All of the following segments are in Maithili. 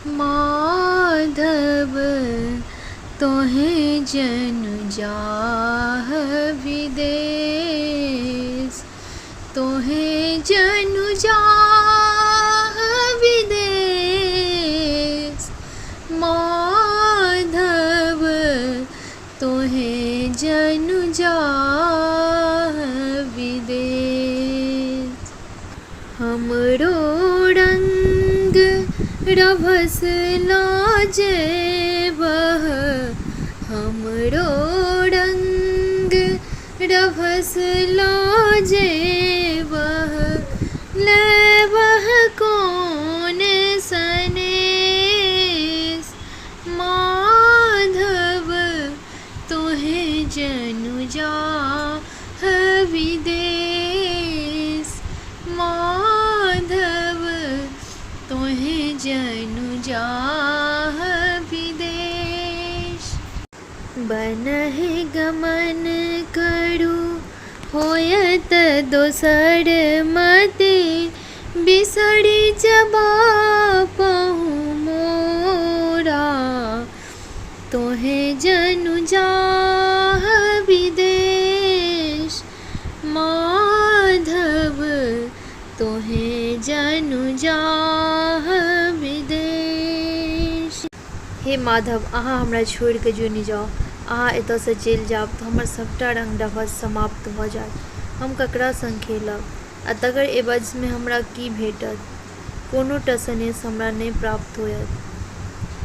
माधव तोहे जनु जाह विदेश, तोहे जनु जाह विदेश, माधव तोहे जनु जाह विदेश। हमरो रंग रभस लाजेबह, हमरो रंग रभस लाजेबह, लेबह कोन सनेस, माधव तोहे जनु जाह विदेश, माधव तोहे जनु जाह विदेश। बनहि गमन करु होयत दोसर मति, बिसरि जबा पहु मोरा, तोहे जनु जाह विदेश, माधव तोहे जनु जाह विदेश। हे माधव, अहाँ हमरा छोड़िकय जुनि जाउ। अहाँ एतय सँ चलि जायब त हमर सबटा रंग-रभस समाप्त भ जायत। हम ककरा संग खेलब आ तकर एवज मे हमरा की भेटत? कोनो टा सनेस हमरा नहि प्राप्त होयत।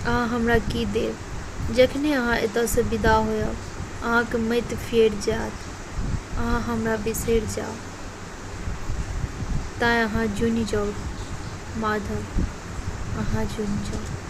अहाँ हमरा की देब? जखनहि अहाँ एतय सँ विदा होयब, अहाँक मति फेर जायत। अहाँ हमरा बिसरि जायब। तेँ अहाँ जुनि जाउ माधव, अहाँ जुनि जाउ।